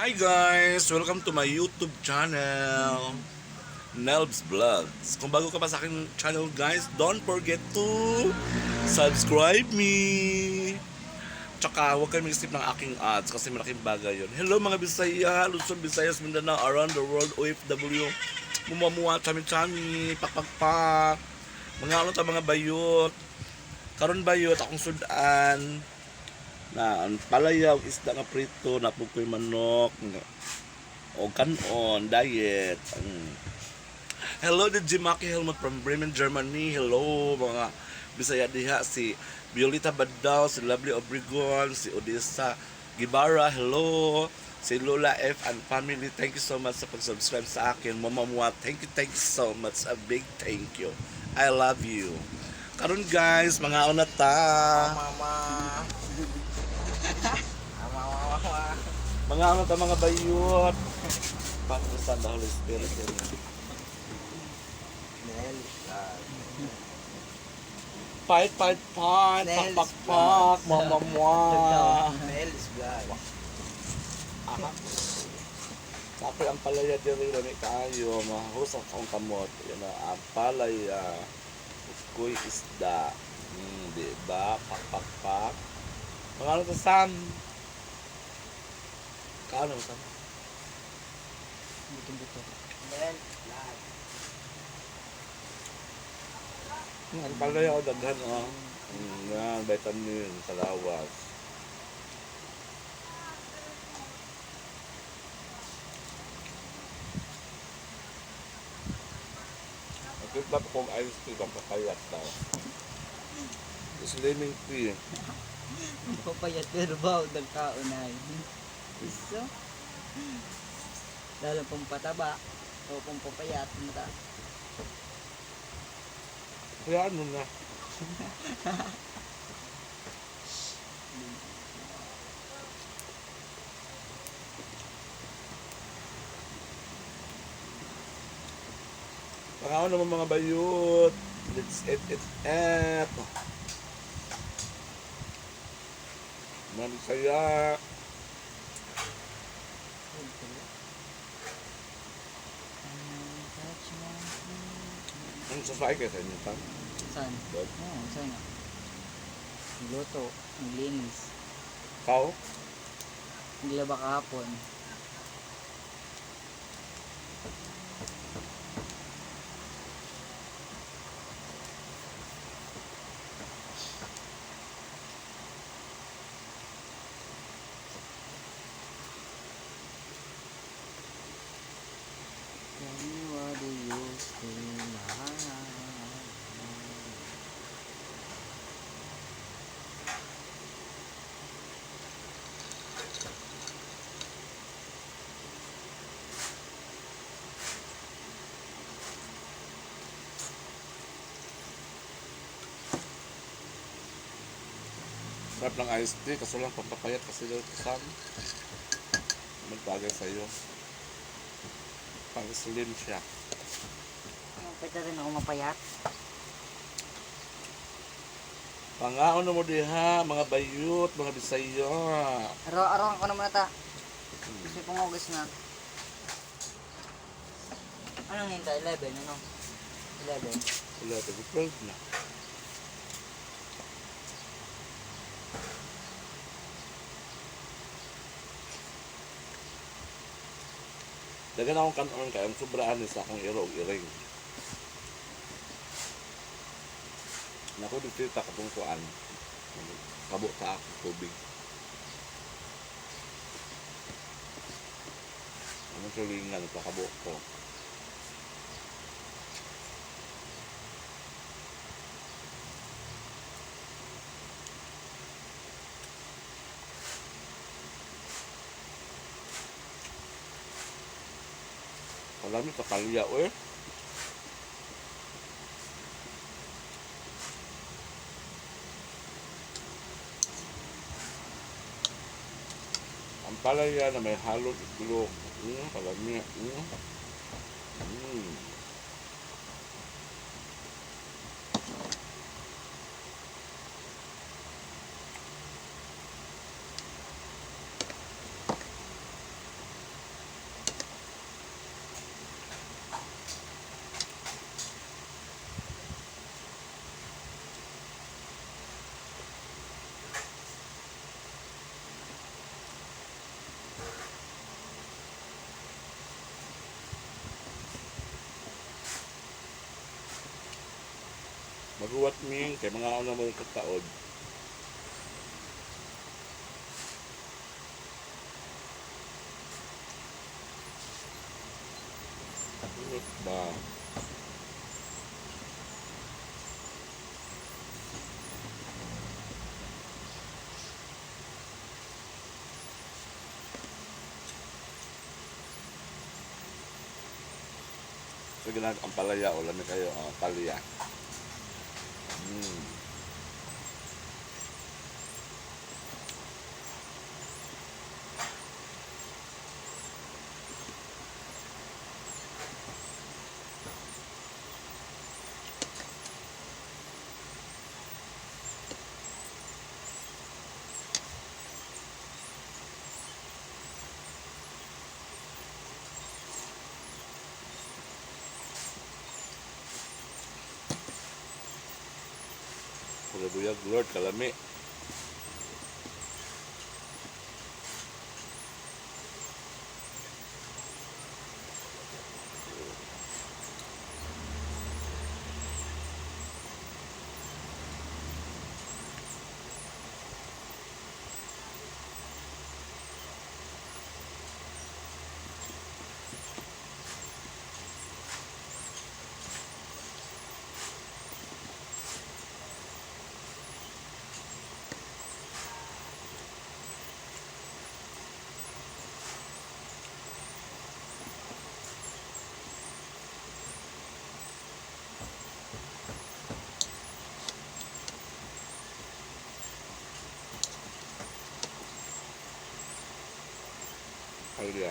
Hi guys! Welcome to my YouTube channel, Nelbs Vlogs. Kung bago ka pa sa aking channel, guys, don't forget to subscribe me! Tsaka huwag kayong mag-skip ng aking ads kasi malaking bagay yun. Hello mga Bisaya, Luzon, Visayas, Mindanao, around the world, OFW, mumuha, chami-chami, pakpakpak, mga ano ta, mga bayot, karon bayot, akong sudan, na ang palayaw, isda nga prito, napukoy manok, o kanon, diet. Hello, DJ Maki Helmut from Bremen, Germany. Hello, mga Bisaya diha. Si Violeta Badao, si Lovely Obregon, si Odessa Gibara. Hello. Si Lola F and family. Thank you so much sa pag-subscribe sa akin. Mama Mua, thank you so much. A big thank you. I love you. Karon guys, mga una ta. Mama. Mama, mama. Mga ano ta, mga bayot. Father, Son, the Holy Spirit. Amen. Nel. Fight, fight, fight. Pak, pak, pak. Mama mua. Nel is vlog. Aha. Kapoy ang palaya diri, lami kaayo, mahus ang akong kamot. Yan na ang palaya. Kuy isda. Di ba? Pak pak pak. Mga ano to, Sam? Kaano Sam? Buto-buto. Nel vlog. Ang palaya ko daghan oh. Yan, vitamin sa lawas. Nagtimpla ko kong ice tea, bang papayat daw. Slimming tea. Papayat pero ba ng kaunay. Iso. Lalo pong pataba o pong papayat mata. Kaya ano na. Pangaon naman mga bayot. Let's eat, eat, eat. Mga Bisaya. Ano sasabi kayo sa inyo, Sam? Saan? Dog? Oo, saan nga? Nagluto, naglinis. Ikaw? Naglaba kahapon. Tell me, what do you still like? Sarap ng iced tea, kaso lang pampapayat kasi daw ito, Sam. Magbagay sa'yo. Pang slim siya. Pwede rin ako mapayat. Pangaon na mo diha, mga bayot, mga Bisaya. Araw-araw ko naman ata. Kasi pong August na. Anong hinta? 11, ano? 11. 11, 12 na. Dagan akong kanon kay ang sobraan ni sa akong iro og iring. Nako dito ta katong kuan. Kabo ta ako tubig. Ano sulingan pa kabo ko. Kalami sa kalya, eh. Ang palaya na may halong itlog. Kalami. Maguwat ming kay mga una mo kataod. Init ba? So ginag ang palaya o lami kayo ang palaya. Kulay buyag Lord kalami. Palaya.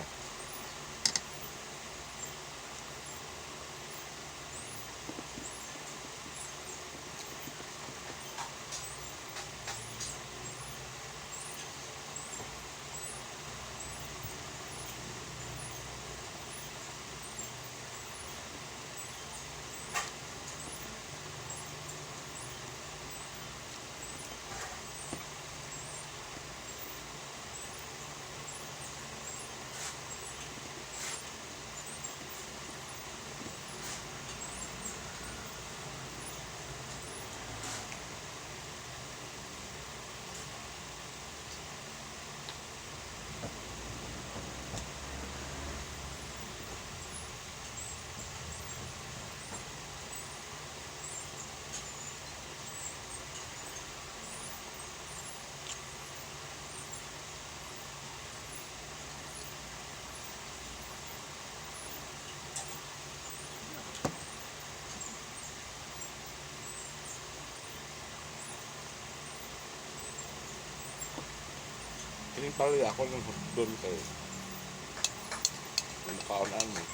Kining palaya ako ng hotdog kayo. Ang mukhaon mo.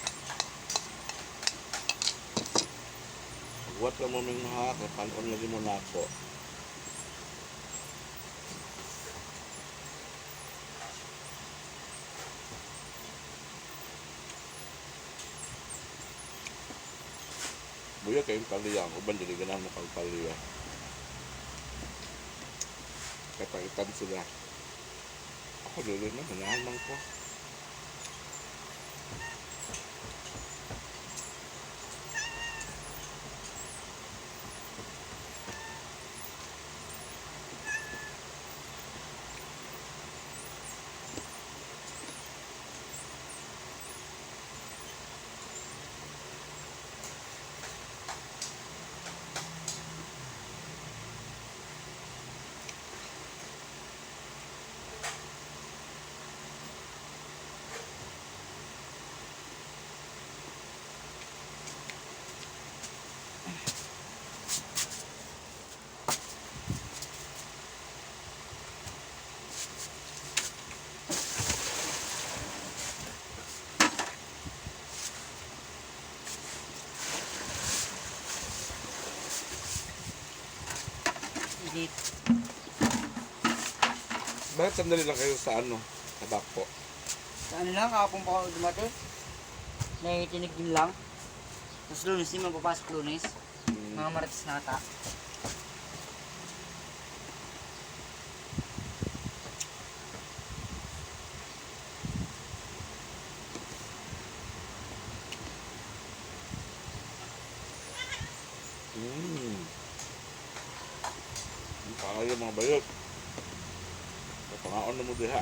Pagwat lang mo ming ha, kay panon lagi mo na ako. Buya kayong palaya, ang uban dili ganahan mo kang palaya. Kay paitan sila. Ako dili na, ganahan man ko. Init. Bakit sandali lang kayo sa ano? Sa bako? Sa ano lang, kahapon pa ako dumating. Nakikitinig din lang. Tapos Lunes, di man papasok Lunes. Mga Martes na ata. Mga bayot. Pangaon na mo diha.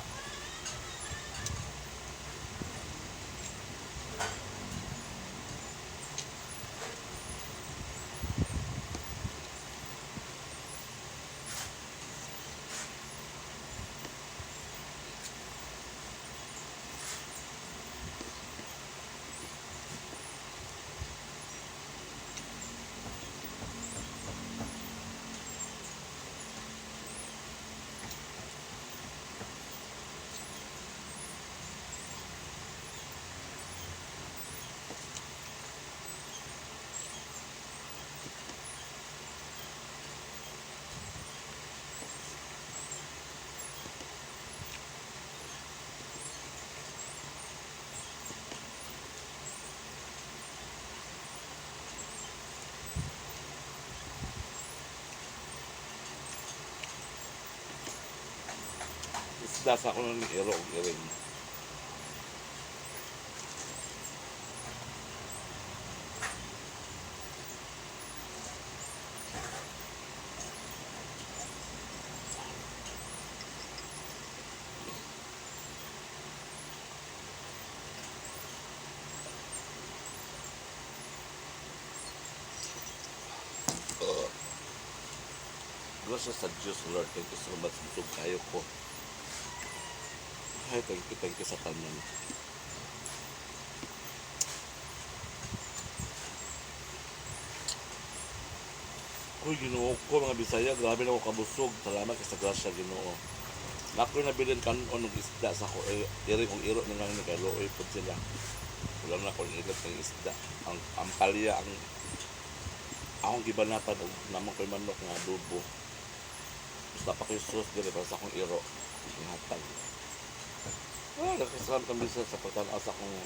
Isda sa ako ng iro og iring. Grasya sa Diyos, Lord. Thank you so much. Busog kayo ko. Ay, thank you sa tanan. Uy, Ginoo ko, mga Bisaya, grabe na ako kabusog. Salamat kay sa grasya, Ginoo. Nakoy nabilin kanon og isda sa ko eh, iring og iro na lang ni kay looy pod sila. Wala na ko nilat ng isda. Ang palya ang akong gibanatan og namang koy manok nga adobo. Basta pa koy sauce diri para sa akong iro. Gihatag. Ah, nakasalamat kami sa pagtan-aw sa akong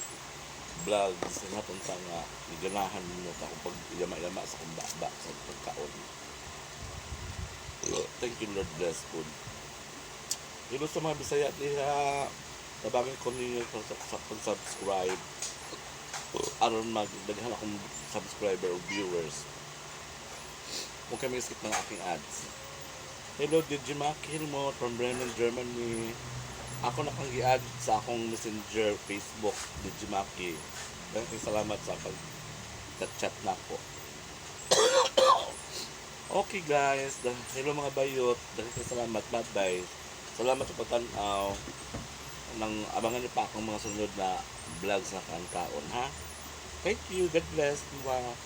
vlog sa nga unsa nga giganahan ninyo sa akong pagyama-yama sa akong baba sa pagkaon. Thank you, Lord, bless food. Hello sa mga Bisaya diha. Tabangin ko ninyo sa pag-subscribe. Aron magdaghan akong subscriber o viewers. Huwag kami skip ng aking ads. Hello, DJ Mac Hilmot from Bremen, Germany. Ako na kang gi-add sa akong messenger Facebook, DJ Maki. Daghang salamat sa pag-chat na ako. Okay guys, hello mga bayot. Daghang salamat. Bye-bye. Salamat sa pagtan-aw. Nang abangan niyo pa akong mga sunod na vlogs na kaon-kaon, ha? Thank you. God bless. Mwah.